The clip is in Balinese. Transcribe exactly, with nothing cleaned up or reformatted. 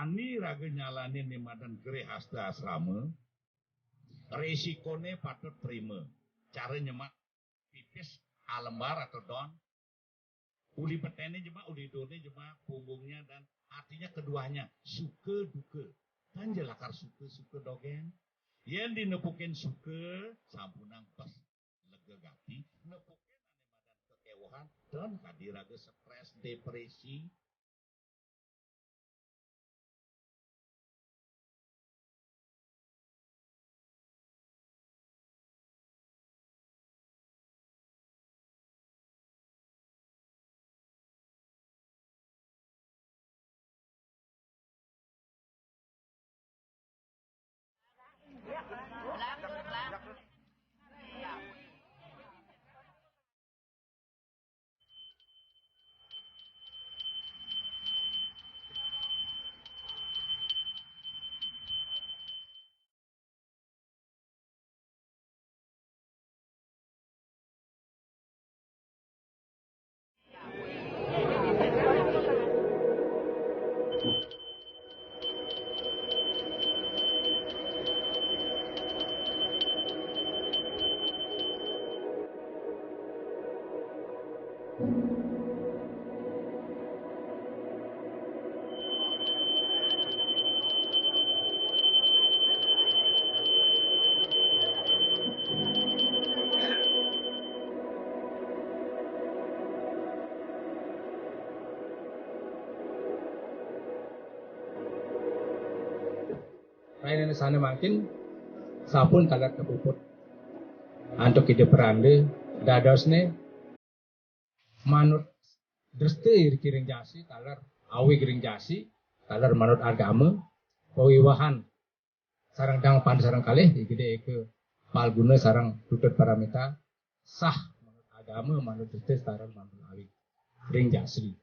Ani raga nyalanin né madan grehasta asrama, resikoné patut trima. Cara nyemak pipis alembar atau don, uli beténé jemak, uli doné jemak, punggungnya dan hatinya keduanya, suka duka. Kan ja lakar suka, suka dogén. Yén dinepukin suka, sampunang bes lega gati, nepukin ané madan kekéwuhan, don kadi raga stres, depresi. Rainane sané mangkin sampun taler kapuput antuk Ida Pranda, dadosne manut dresta iriki ring jasi, taler awig ring jasi, taler manut agama, pawiwahan sareng dang pan sareng kalih, I Gede Eka Palguna sareng Tutut Paramita, sah manut agama, manut dresta, taler manut awig ring jasi.